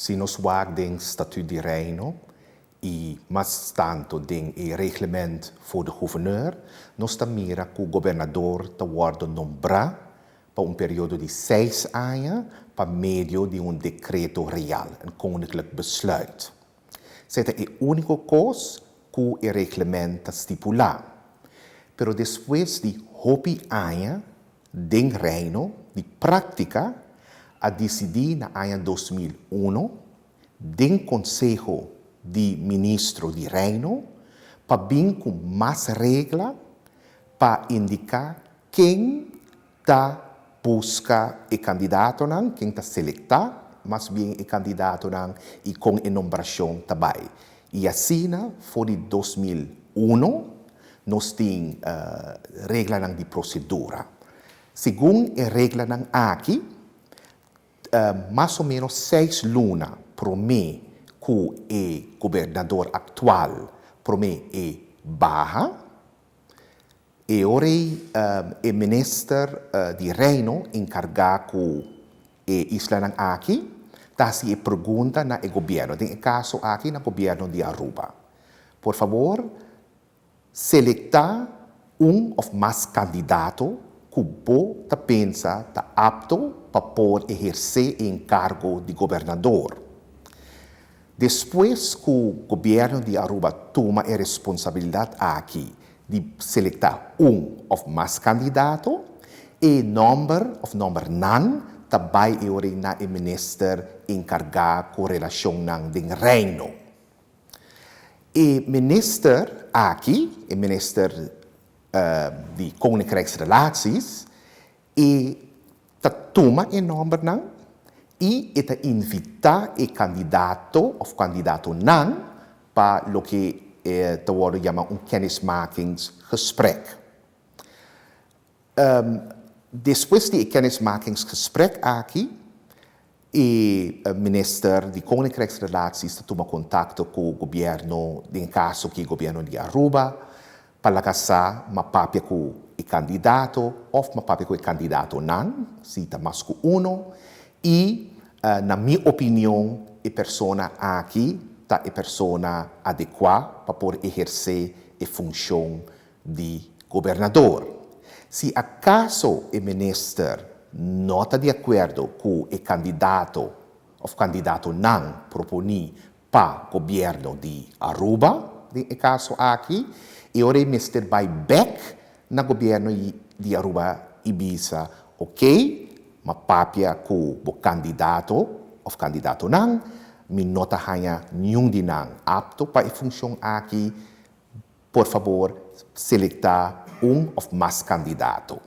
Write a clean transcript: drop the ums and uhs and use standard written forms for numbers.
Si nos wak den Statuut di Reino i mas tanto den e Reglement voor de Gouverneur, nos ta mira ku gobernador ta wòrdu nombrá pa un periodo di seis aña pa medio di un dekreto real, een koninklijk besluit. Esei ta e úniko kos ku e reglement ta stipulá. Pero despues di hopi aña den Reino di práktika, a disidí na aña 2001 den Konseho di Ministro di Reino pa bin ku mas regla pa indiká ken ta buska e kandidatonan, ken ta selektá mas bien e kandidatonan i kon e nombrashon ta bai. I asina for di 2001 nos tin reglanan di prosedura. Segun e reglanan aki, mas o ménos 6 luna promé ku e gobernador aktual promé e baha, e ora ei e minister di Reino enkargá ku e islanan aki ta hasi e pregunta na e gobièrnu, den e kaso aki na gobièrnu di Aruba: "Por fabor, selektá un òf mas kandidato ku bo ta pensa ta apto pa por ehersé e enkargo di gobernador." Despues ku gobièrnu di Aruba tuma e responsabilidat aki di selektá un òf mas kandidato, e nòmber òf nòmbernan ta bai e ora na e minister enkargá ku relashonnan den Reino. E minister aki, e minister di Koninkrijksrelaties, e ta tuma e nòmbernan i e ta invitá e kandidato òf kandidatonan pa loke ta wòrdu yama un kennismakingsgesprek. Despues di e kennismakingsgesprek aki, e minister di Koninkrijksrelaties ta tuma kontakto ku gobièrnu, den kaso ku gobièrnu di Aruba, pa laga sa: "M'a papia ku e kandidato òf m'a papia ku e kandidatonan, si ta mas ku uno, i na mi opinion e persona aki ta e persona adekuá pa por ehersé e funshon di gobernador." Si akaso e minister no ta di akuerdo ku e kandidato òf kandidatonan proponé pa gobièrnu di Aruba, den e kaso aki, e ora e mester bai bèk na gobièrnu di Aruba i bisa: "Ok, m'a papia ku bo kandidato òf kandidatonan, mi no ta haña ningun di nan apto pa e funshon aki, por fabor, selektá un òf mas kandidato."